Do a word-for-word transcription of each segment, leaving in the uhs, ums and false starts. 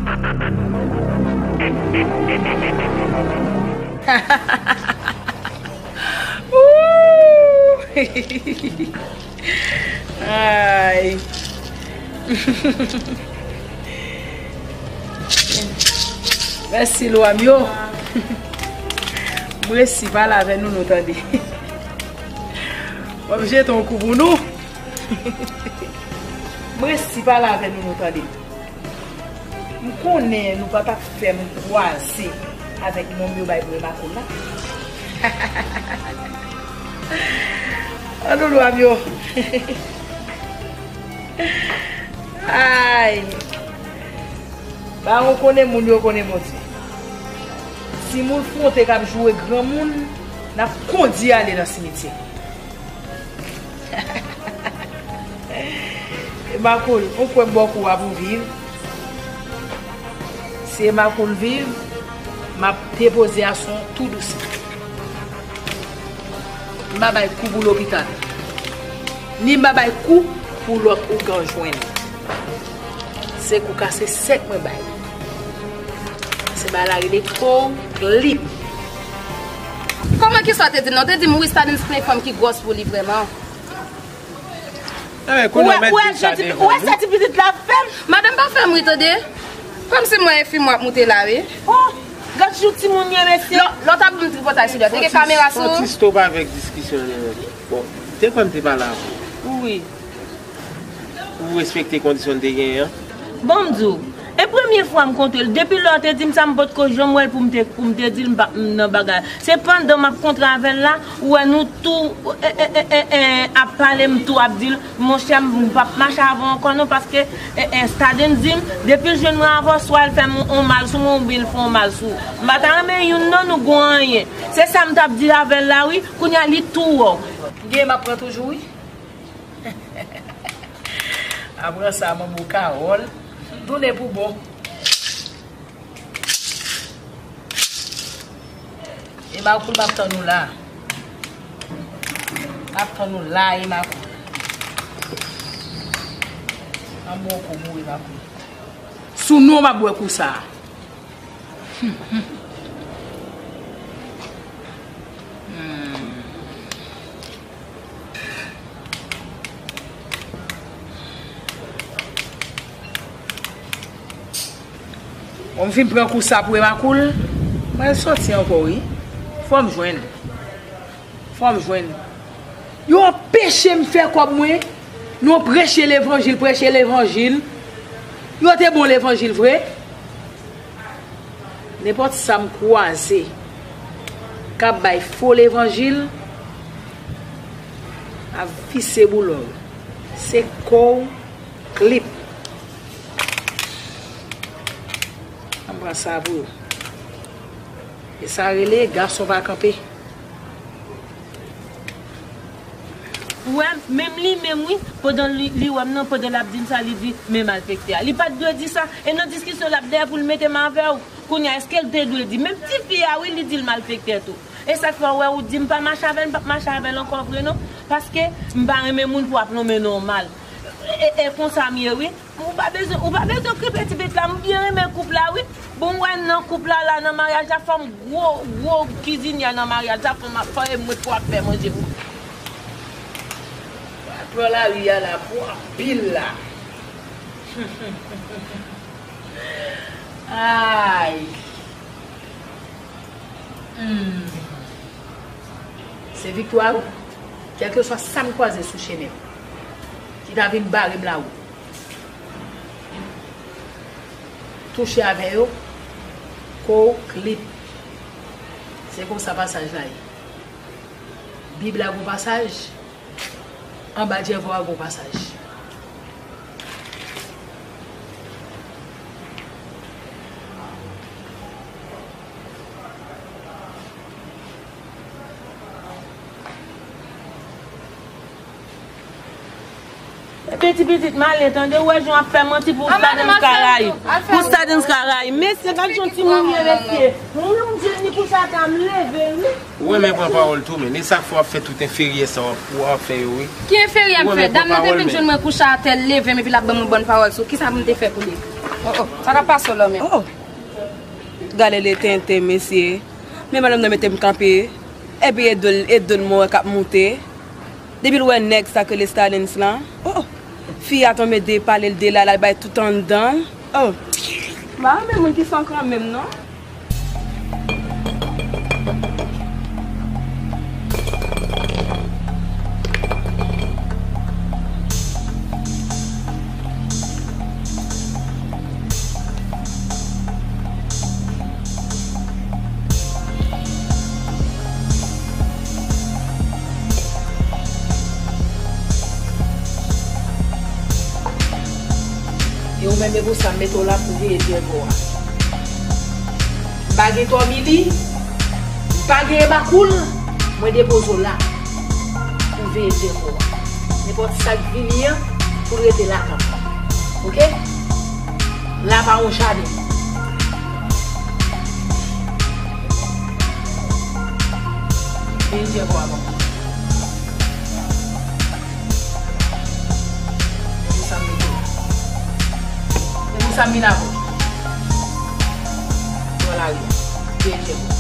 Ooh! Ay. Mèsi, lwa m yo. M resi pale avè nou, nou tande. W ap jete yon kou pou nou. M resi pale avè nou, nou tande. M konnen nou pa t ap fè m kwaze avèk nonm yo bay pou Emakoul la. An nou lwa m yo. Ay. Bawon konnen moun yo konnen Bondye. Si moun fwonte k ap joure granmoun, n ap kondi ale nan simityè. Emakoul, ou kwè m ba w kou a pou viv? Si Emakoul viv, m ap depoze aswè tou dousman. M pa bay kou pou lopital. Ni m pa bay kou pou lòt ougan jwenn. Se kou kase sèk mwen bay. Se bagay la rele kou klip. Kòman, kisa w te di m nan? W te di m wi, Stadens plen fanm ki gwòs pou li vrèman. Ou wè, ou wè sa ti pitit la ap fè m? Madanm pa fè m ri tande. Kòmsi mwen e fi mwen ap moute la wi. Oh, gad jou timoun ye mesye. Lè w t ap ban m tripotay sou li a, te gen kamera sou ou? Fò ti stop avèk diskisyon yo. Bon, te kwè m te pale avè w. Wi. Ou respekte kondisyon n te genyen an? Bon, m di w, e premye fwa m kontre l. Depi lè w te di m sa, m potko janm wè l pou m te, pou m te di l m pa, m nan bagay. Se pandan m ap kontre avè l la, ou wè nou tou, e, e, e, e, e, ap pale, m tou ap di l, monchè, m p ap mache avè w ankò non, paske, e, e, Stadens di m, depi l jwenn mwen avè w, swa l fè m yon mal sou mwen, oubyen l fè yon mal sou ou. M pa ta renmen youn nan nou gon anyen. Se sa m t ap di avè l la, wi. Kounye a, li tou wè w. Gen m ap pran toujou, wi. Apre sa, manbo Kawòl tounen pou bon. Emakoul, m ap tann ou la. M ap tann ou la, Emakoul. An bon kou mouri, Emakoul. Sou nou, m ap bwè kou sa a. Bon, m fin pran kou sa pou Emakoul. Mwen soti ankò, wi. Fò m jwenn. Fò m jwenn. Yo anpeche m fè kòb mwen. Nou preche levanjil, preche levanjil. Yo te bon levanjil vre. Nenpòt sa m kwaze k ap bay fo levanjil, ap vise boulòl. Se kou klip. Ann pran sa pou yo. E sa rele gason pa kanpe. Ou wè, menm li menm, wi, pandan li, li wè m nan, pandan l ap di m sa, li di, men malfektè a. Li pa t dwe di sa. E nan diskisyon l ap dèyè pou l mete m avè w. Kounye a, èske l te dwe di? Menm tifi a, wi, li di l malfektè tou. E sa k fè w wè ou di m pa mache avè l, m p ap mache avè l ankò vre non. Paske m pa renmen moun pou ap nonmen non mal. E, e, e konsa m ye, wi. Ou pa bezwen, ou pa bezwen okipe ti pitit la. M byen renmen koup la, wi. Bon, m wè nan koup la, la, nan maryaj la, fò m gwo, gwo kizinyè nan maryaj la, fò m ap, fò e mwen pou ap fè manje pou. Patwon lari a la, pou anpil la. Ay. Hmm. Se viktwa, wi. Kèlkeswa sa m kwaze sou chemen m, ki ta vin bare m lawou. Touche avè yo, kou klip. Se konsa pasaj la ye. Bib la gon pasaj, anba dyèvò a gon pasaj. Epi ti pitit malen, tande, ou wè jan w ap fè manti pou Stadens ka rayi. Pou Stadens ka rayi. Mesye, gad jan timoun ye, mesye. Mwen menm, m jeni kouche atè a, m leve, wi. Ou renmen pran pawòl tou, men. E sa k fè w ap fè tout enferyè sa w ap, w ap fè yo, wi. Ki enferyè m fè? Dam nan te vin jwenn mwen kouche atè, l leve m, epi l ap ban m yon bòn pawòl sou kisa pou m te fè pou li. Oh, oh, sa k ap pase w la menm? Oh, gade le tenten, mesye. Men madanm nan mete m kanpe. Epi e do l, e do l mwen wè k ap moute. Depi l wè nèg sa k rele Stalens lan, oh, fi a tonbe de pale l de la, l al bay tout anndan l. Oh, m pa renmen moun ki sankran menm non. E ou menm, e pou sa m mete w la pou veye Dyego a. M pa gen tòmili, m pa gen bakoul, mwen depoze w la pou veye Dyego a. Nenpòt sa k vini an, pou l rete lakay mwen. Oke? La pa yon jaden. Veye Dyego a ban mwen. E pou sa m mete la. E pou sa m vin avè w. Pran lari a. Veye Dyego.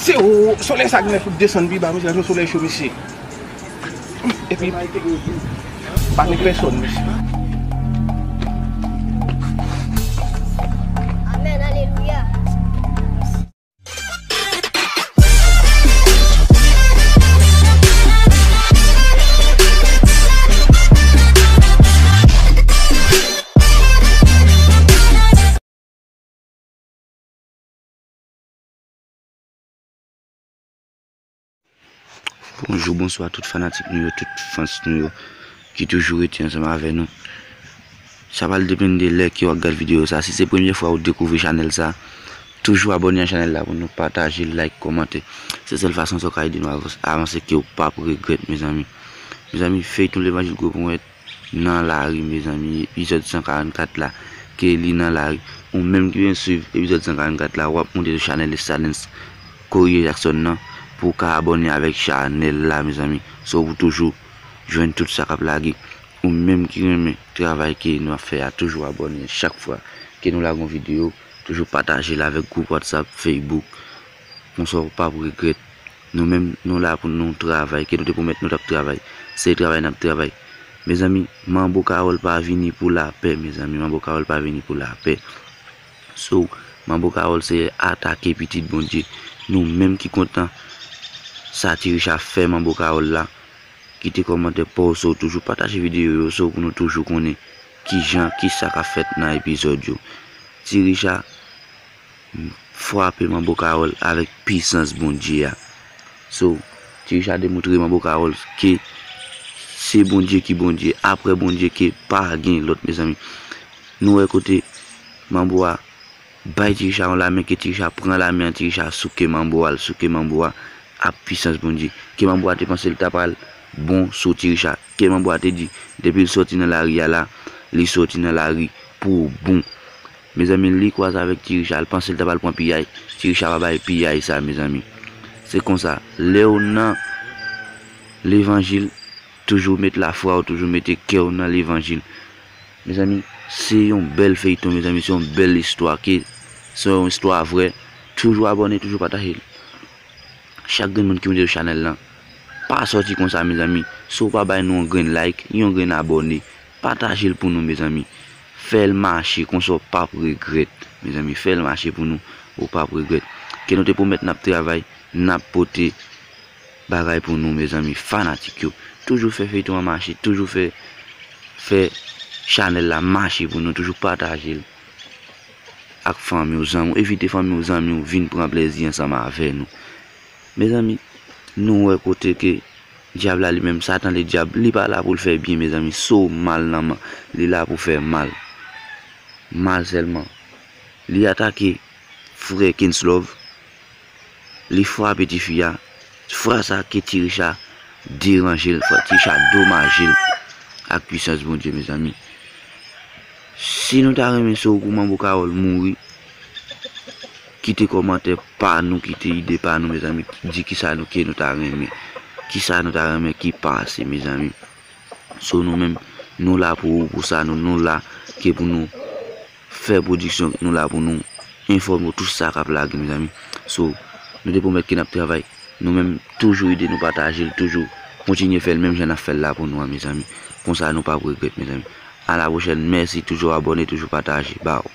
Se ou, solèy sa gen lè fout desann pi ba, mesye, gade yon solèy cho, mesye. Epi, pa gen pèsòn, mesye. Amèn, alelouya. Bonjou, bonswa tout fanatik nou yo, tout fans nou yo ki toujou rete ansanm avè nou. Sa pral depann de lè ke w ap gad videyo sa. Si se premye fwa ou dekouvri chanèl sa, toujou abòne a chanèl la pou nou, pataje, like, kòmante. Se sèl fason sa w ka ede nou avans-, avanse ke w p ap regrèt, mezanmi. Mezanmi, feyton Levanjil Gwo Ponyèt nan lari, mezanmi, epizòd san karannkat la, ke li nan lari. Ou menm ki vin swiv epizòd san karannkat la, w ap monte sou chanèl Stalens Corie Jackson nan pou w ka abòne avèk chanèl la, mezanmi. So, pou toujou jwenn tout sa k ap lage. Ou menm ki renmen travay ke nou ap fè a, toujou abòne chak fwa ke nou lage yon videyo, toujou pataje l avèk gwoup WhatsApp, Facebook. Konsa w p ap regrèt. Nou menm, nou la pou nou travay, ke nou te pwomèt nou t ap travay. Se travay n ap travay. Mezanmi, Manbo Carole pa vini pou lapè, mezanmi. Manbo Carole pa vini pou lapè. So, Manbo Carole se atake pitit Bondye. Nou menm ki kontan sa Ti Richa fè Manbo Carole la, kite kòmantè pa w, so toujou pataje videyo yo, so pou nou toujou konnen kijan, kisa k ap fèt nan epizòd yo. Ti Richa frape Manbo Carole avèk pisans Bondye a. So, Ti Richa demontre Manbo Carole ke se Bondye ki Bondye, apre Bondye ke pa gen lòt, mezanmi. Nou wè kote Manbo a bay Ti Richa yon lamen, ke Ti Richa pran lamen an, Ti Richa souke Manbo a, l souke Manbo a ak pisans Bondye. Ke Manbo a te panse l ta pral bon sou Ti Richa. Ke Manbo a te di, depi l sòti nan lari a la, li sòti nan lari pou bon. Mezanmi, li kwaze avèk Ti Richa, l panse l ta pral pran piyay. Ti Richa pa bay piyay sa, mezanmi. Se konsa, lè w nan levanjil, toujou met lafwa w, toujou mete kè w nan levanjil. Mezanmi, se yon bèl feyton, mezanmi, se yon bèl istwa ke, se yon istwa vrè. Toujou abòne, toujou pataje l. Chak grenn moun ki monte sou chanèl lan, pa sòti konsa, mezanmi. Si w pa bay nou yon grenn like, yon grenn abòne, pataje l pou nou, mezanmi. Fè l mache, konsa w p ap regrèt, mezanmi. Fè l mache pou nou, ou p ap regrèt. Ke nou te pwomèt n ap travay, n ap pote bagay pou nou, mezanmi, fanatik yo. Toujou fè feyton an mache, toujou fè, fè chanèl la mache pou nou, toujou pataje l ak fanmi w, zanmi w. Envite fanmi w, zanmi w vin pran plezi ansanm avè nou. Mezanmi, nou wè kote ke dyab la li menm, Satan le dyab, li pa la pou l fè byen, mezanmi. Si w mal nan man, li la pou fè mal. Mal sèlman. Li atake frè Kenslove, li frape tifi a. Fra sa ke Ti Richa deranje l, fra Ti Richa domaje l ak pwisans Bondye, mezanmi. Si nou ta renmen Sorgho Manbo Carole mouri, kite kòmantè pa nou, kite ide pa nou, mezanmi. Di kisa nou ke nou ta renmen. Kisa nou ta renmen ki pase, mezanmi. So nou menm, nou la pou ou, pou sa nou, nou la ke pou nou fè pwodiksyon, nou la pou nou enfòme w tout sa k ap lage, mezanmi. So, nou te pwomèt ke n ap travay. Nou menm, toujou ede nou pataje l, toujou kontinye fè l menm jan n ap fè l la pou nou an, mezanmi. Konsa nou p ap regrèt, mezanmi. A la pwochèn, mèsi, toujou abòne, toujou pataje. Baw.